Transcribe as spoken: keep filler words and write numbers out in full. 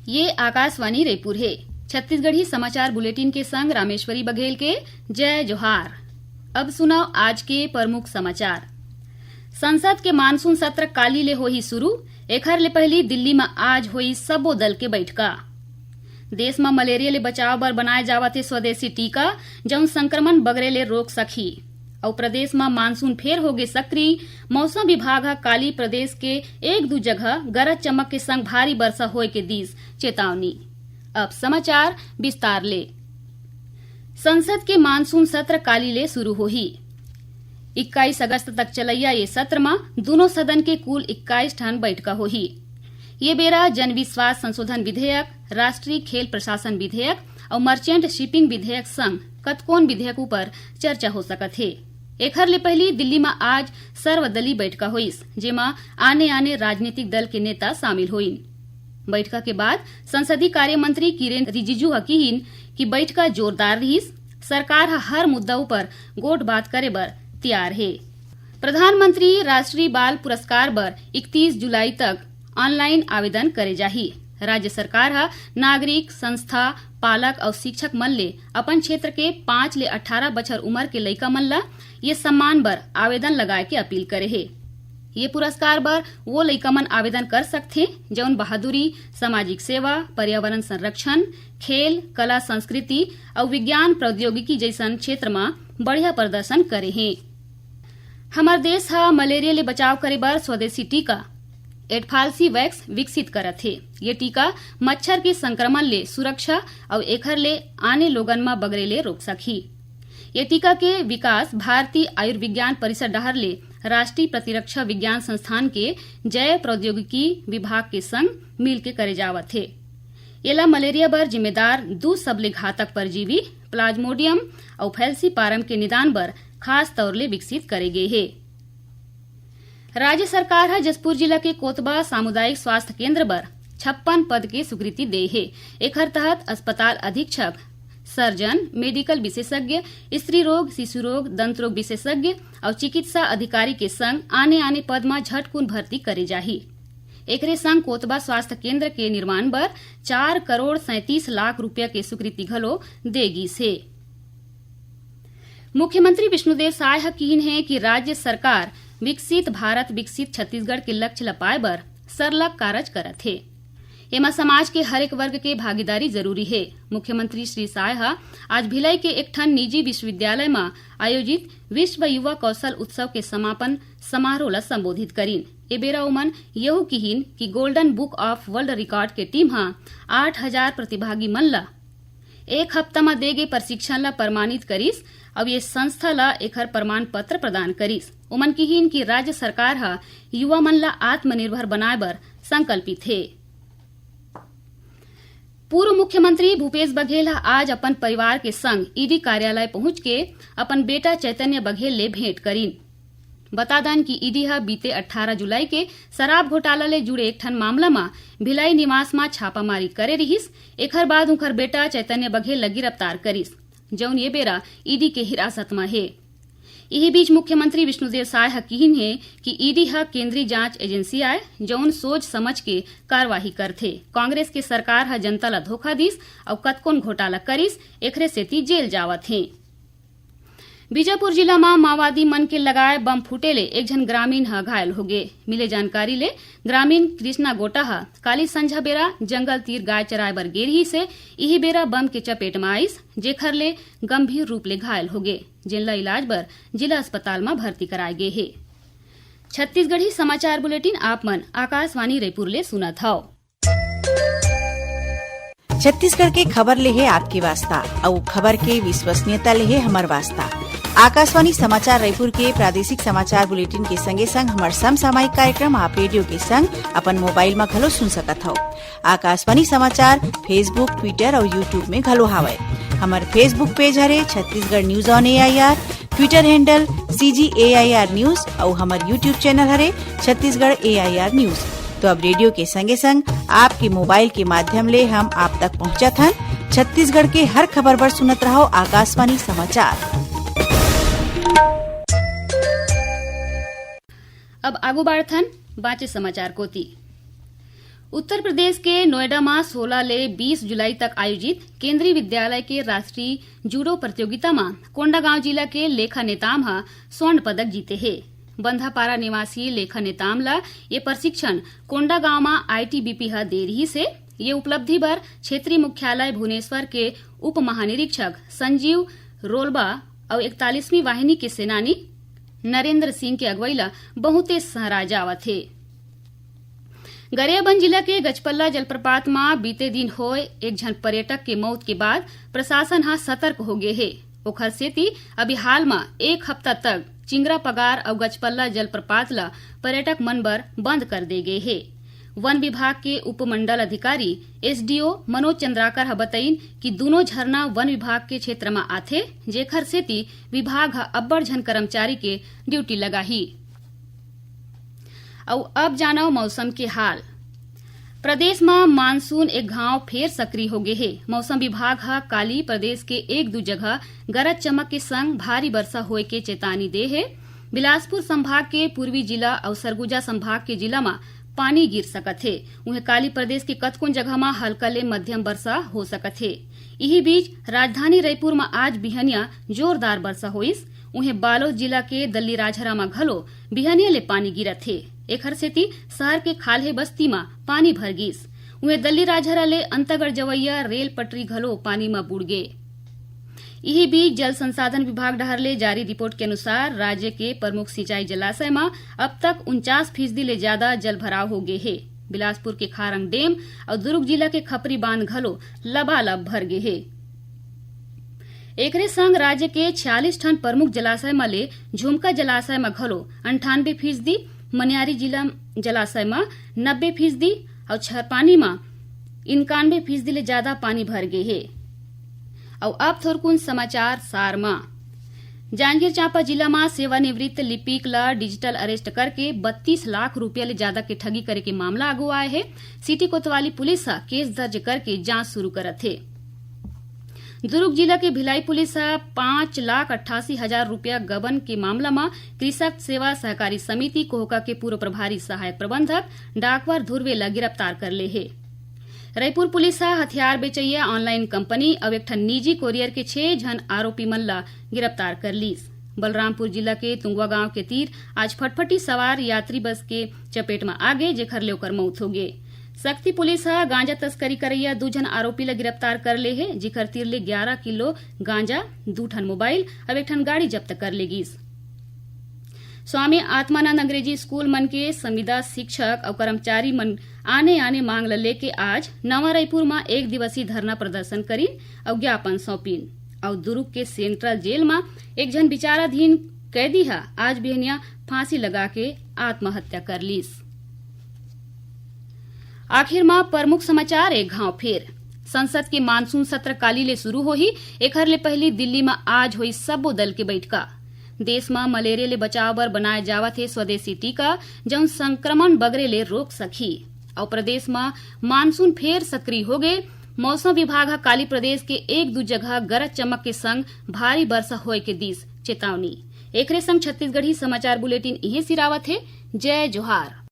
ये आकाशवाणी रायपुर हे। छत्तीसगढ़ी समाचार बुलेटिन के संग रामेश्वरी बघेल के जय जोहार। अब सुनव आज के प्रमुख समाचार। संसद के मानसून सत्र काली ले होही शुरू। एखर ले पहिली दिल्ली म आज होई सबो दल के बइठका। देश म मलेरिया ले बचाव बर बनाए जावत हे स्वदेशी टीका, जउन संक्रमण बगरे ले रोक सकही। अउ प्रदेश म मानसून फेर होगे सक्रिय। मौसम विभाग ह काली प्रदेश के एक दू जगह गरज चमक के संग भारी बरसा होए के दीस चेतावनी। अब समाचार विस्तार ले। संसद के मानसून सत्र काली ले शुरू होही। इक्कीस अगस्त तक चलइया ये सत्र म दूनों सदन के कुल इक्कीस ठन बइठका होही। ये बेरा जनविश्वास संशोधन विधेयक, राष्ट्रीय खेल प्रशासन विधेयक अउ मर्चेंट शिपिंग विधेयक संग कतकोन विधेयक ऊपर चर्चा हो सकत हे। एखर ले पहिली दिल्ली म आज सर्वदलीय बइठका होइस, जेमा आने-आने राजनीतिक दल के नेता शामिल होइन। बइठका के बाद संसदीय कार्य मंत्री किरेन रिजिजू ह किहिन कि बइठका जोरदार रिहिस, सरकार ह हर मुद्दा ऊपर गोठ बात करे बर तियार हे। प्रधानमंत्री राष्ट्रीय बाल पुरस्कार बर इकतीस जुलाई तक ऑनलाइन आवेदन करे जाही। राज्य सरकार ह नागरिक, संस्था, पालक अउ शिक्षक मन ले अपन क्षेत्र के पाँच ले अट्ठारह बछर उमर के लइका मन ल ये सम्मान बर आवेदन लगाए के अपील करे हे। ये पुरस्कार बर वो लइका मन आवेदन कर सकथे, जउन बहादुरी, सामाजिक सेवा, पर्यावरण संरक्षण, खेल, कला, संस्कृति अउ विज्ञान प्रौद्योगिकी जइसन क्षेत्र म बढ़िया प्रदर्शन करे हे। हमर देश ह मलेरिया ले बचाव करे बर स्वदेशी टीका एडफाल्सी वैक्स विकसित करत हे। ये टीका मच्छर के संक्रमण ले सुरक्षा अउ एखर ले आने लोगन म बगरे ले रोक सकही। ये टीका के विकास भारतीय आयुर्विज्ञान परिषद डहार ले राष्ट्रीय प्रतिरक्षा विज्ञान संस्थान के जैव प्रौद्योगिकी विभाग के संग मिलके करे जावत हे। एला मलेरिया बर जिम्मेदार दू सबले घातक परजीवी प्लाज्मोडियम अउ फैल्सीपारम के निदान बर खास तौर ले विकसित करे गे हे। राज्य सरकार ह जशपुर जिला के कोतबा सामुदायिक स्वास्थ्य केंद्र बर छप्पन पद के स्वीकृति दे हे। एखर तहत अस्पताल अधीक्षक, सर्जन, मेडिकल विशेषज्ञ, स्त्री रोग, शिशु रोग, दंत रोग विशेषज्ञ अउ चिकित्सा अधिकारी के संग आने-आने पद म झटकुन भर्ती करे जाही। एकरे संग कोतबा स्वास्थ्य केंद्र के निर्माण बर चार करोड़ सैंतीस लाख रुपया के स्वीकृति घलो दे गिस हे। मुख्यमंत्री विष्णुदेव साय ह किहिन हे कि राज्य सरकार विकसित भारत, विकसित छत्तीसगढ़ के लक्ष्य ल पाए बर सरलग कारज करत हे। एमा समाज के हरेक वर्ग के भागीदारी जरूरी हे। मुख्यमंत्री श्री साय ह आज भिलाई के एक ठन निजी विश्वविद्यालय म आयोजित विश्व युवा कौशल उत्सव के समापन समारोह ल संबोधित करिन। ए बेरा ओमन यहू किहिन कि Golden Book of World Record के टीम ह आठ हजार प्रतिभागी मन ल एक हफ्ता म दे गे प्रशिक्षण ल प्रमाणित करिस अउ ये संस्था ल एखर प्रमाण पत्र प्रदान करिस। ओमन किहिन कि राज्य सरकार ह युवा मन ल आत्मनिर्भर बनाए बर संकल्पित हे। पूर्व मुख्यमंत्री भूपेश बघेल ह आज अपन परिवार के संग ईडी कार्यालय पहुंच के अपन बेटा चैतन्य बघेल ले भेंट करिन। बता दन कि ईडी ह बीते अट्ठारह जुलाई के शराब घोटाला ले जुड़े एक ठन मामला म भिलाई निवास म छापामारी करे रिहिस। एखर बाद उंखर बेटा चैतन्य बघेल ल गिरफ्तार करिस, जउन ये बेरा ईडी के हिरासत म हे। इही बीच मुख्यमंत्री विष्णुदेव साय ह किहिन हे कि ईडी ह केंद्रीय जांच एजेंसी आय, जउन सोच समझ के कार्यवाही करथे। कांग्रेस के सरकार ह जनता ल धोखा दिस अउ कतकोन घोटाला करिस, एखरे सेती जेल जावत हे। बीजापुर जिला म माओवादी मन के लगाए बम फूटे ले एक झन ग्रामीण ह घायल होगे। मिले जानकारी ले ग्रामीण कृष्णा गोटा ह काली संझा बेरा जंगल तीर गाय चराए बर गे रिहिस हे। इही बेरा बम के चपेट म आइस, जेखर ले गंभीर रूप ले घायल होगे, जेन ल इलाज बर जिला अस्पताल म भर्ती कराए गे हे। छत्तीसगढ़ी समाचार बुलेटिन आप मन आकाशवाणी रायपुर ले सुनत हव। छत्तीसगढ़ के खबर ले हे आपके वास्ता, अउ खबर के विश्वसनीयता ले हे हमर वास्ता। आकाशवाणी समाचार रायपुर के प्रादेशिक समाचार बुलेटिन के संगे संग हमर समसामयिक कार्यक्रम आप रेडियो के संग अपन मोबाइल म घलो सुन सकत हव। आकाशवाणी समाचार Facebook, Twitter अउ YouTube में घलो हावय। हमर Facebook पेज हरे Chhattisgarh news on AIR, Twitter handle CG AIR news अउ हमर YouTube चैनल हरे छत्तीसगढ़ एआईआर न्यूज। तो अब रेडियो के संगे संग आपके मोबाइल के माध्यम ले हम आप तक पहुंचत हन। छत्तीसगढ़ के हर खबर बर सुनत रहव आकाशवाणी समाचार। अब आगू बाढ़थन बाँचे समाचार कोति। उत्तर प्रदेश के नोएडा म सोलह ले बीस जुलाई तक आयोजित केंद्रीय विद्यालय के राष्ट्रीय जूडो प्रतियोगिता म कोंडागांव जिला के लेखा नेताम ह स्वर्ण पदक जीते हे। बंधापारा निवासी लेखा नेताम ल ये प्रशिक्षण कोंडागांव म आईटीबीपी ह दे रिहिस हे। ये उपलब्धि बर क्षेत्रीय मुख्यालय भुवनेश्वर के उप महानिरीक्षक संजीव रोलबा अउ इकतालीसवीं वाहिनी के सेनानी नरेंद्र सिंह के अगुवई ल बहुते सहराय जावत हे। गरियाबंद जिला के गचपल्ला जलप्रपात म बीते दिन होय एक झन पर्यटक के मौत के बाद प्रशासन ह सतर्क हो गे हे। ओखर सेती अभी हाल म एक हफ्ता तक चिंगरा पगार अउ गचपल्ला जलप्रपात ल पर्यटक मन बर बंद कर दे गे हे। वन विभाग के उपमंडल अधिकारी एसडीओ मनोज चंद्राकर ह बतइन कि दूनों झरना वन विभाग के क्षेत्र म आथे, जेखर सेती विभाग ह अब्बड़ झन कर्मचारी के ड्यूटी लगाही। अउ अब जानव मौसम के हाल। प्रदेश म मानसून एक घांव फेर सक्रिय हो गे हे। मौसम विभाग ह काली प्रदेश के एक दू जगह गरज चमक के संग भारी वर्षा होय के चेतावनी दे हे। बिलासपुर संभाग के पूर्वी जिला अउ सरगुजा संभाग के जिला म पानी गिर सकत हे। उहें काली प्रदेश के कतकोन जगह म हल्का ले मध्यम वर्षा हो सकत हे। इही बीच राजधानी रईपुर म आज बिहनिया जोरदार वर्षा होइस। उहें बालोद जिला के दल्लीराजहरा म घलो बिहनिया ले पानी गिरत हे। एखर सेती शहर के खाल्हे बस्ती म पानी भर गिस। उहें दल्लीराजहरा ले अंतागढ़ जवैया रेल पटरी घलो पानी म बुड़ गे। इही बीच जल संसाधन विभाग डहार ले जारी रिपोर्ट के अनुसार राज्य के प्रमुख सिंचाई जलाशय म अब तक उनचास फीसदी ले ज्यादा जल भराव हो गे हे। बिलासपुर के खारंग डेम अउ दुर्ग जिला के खपरी बांध घलो लबालब भर गे हे। एकरे संग राज्य के छियालीस ठन प्रमुख जलाशय म ले झुमका जलाशय म घलो अंठानबे फीसदी, मनियारी जिला जलाशय म नब्बे फीसदी अउ छरपानी म इनकानबे फीसदी ले ज्यादा पानी भर गे हे। अउ अब थोरकुन समाचार सार म। जांजगीर चांपा जिला म सेवानिवृत्त लिपिक ल डिजिटल अरेस्ट करके बत्तीस लाख रुपया ले ज्यादा के ठगी करे के मामला आगू आए हे। सिटी कोतवाली पुलिस ह केस दर्ज करके जांच शुरू करत हे। दुर्ग जिला के भिलाई पुलिस ह पांच लाख अट्ठासी हजार रुपया गबन के मामला म कृषक सेवा सहकारी समिति कोहका के पूर्व प्रभारी सहायक प्रबंधक डाकवर धुर्वे ल गिरफ्तार कर ले हे। रईपुर पुलिस ह हथियार बेचैया ऑनलाइन कंपनी अउ एक ठन निजी कोरियर के छह झन आरोपी मन ल गिरफ्तार कर लीस। बलरामपुर जिला के तुंगवा गांव के तीर आज फटफटी सवार यात्री बस के चपेट म आ गे, जेखर ले ओकर मौत हो गे। सक्ती पुलिस ह गांजा तस्करी करैया दू झन आरोपी ल गिरफ्तार कर ले हे, जेखर तीर ले ग्यारा किलो गांजा, दू ठन मोबाइल अउ एक ठन गाड़ी जब्त कर ले गिस। स्वामी आत्मानंद अंग्रेजी स्कूल मन के संविदा शिक्षक अउ कर्मचारी मन आने-आने मांग ल लेके आज नवा रायपुर म एक दिवसीय धरना प्रदर्शन करिन अउ ज्ञापन सौंपिन। अउ दुरुग के सेंट्रल जेल म एक झन विचाराधीन कैदी ह आज बिहनिया फांसी लगा के आत्महत्या कर लीस। आखिर म प्रमुख समाचार एक घांव फेर। संसद के मानसून सत्र काली ले शुरू होही, एखर ले पहिली दिल्ली म आज होई सब्बो दल के बइठका। देश म मलेरिया ले बचाव बर बनाए जावत हे स्वदेशी टीका, जउन संक्रमण बगरे ले रोक सकही। अउ प्रदेश म मानसून फेर सक्रिय होगे। मौसम विभाग ह काली प्रदेश के एक दू जगह गरज चमक के संग भारी बरसा होए के दीस चेतावनी। एकरे संग छत्तीसगढ़ी समाचार बुलेटिन इहें सिरावत हे। जय जोहार।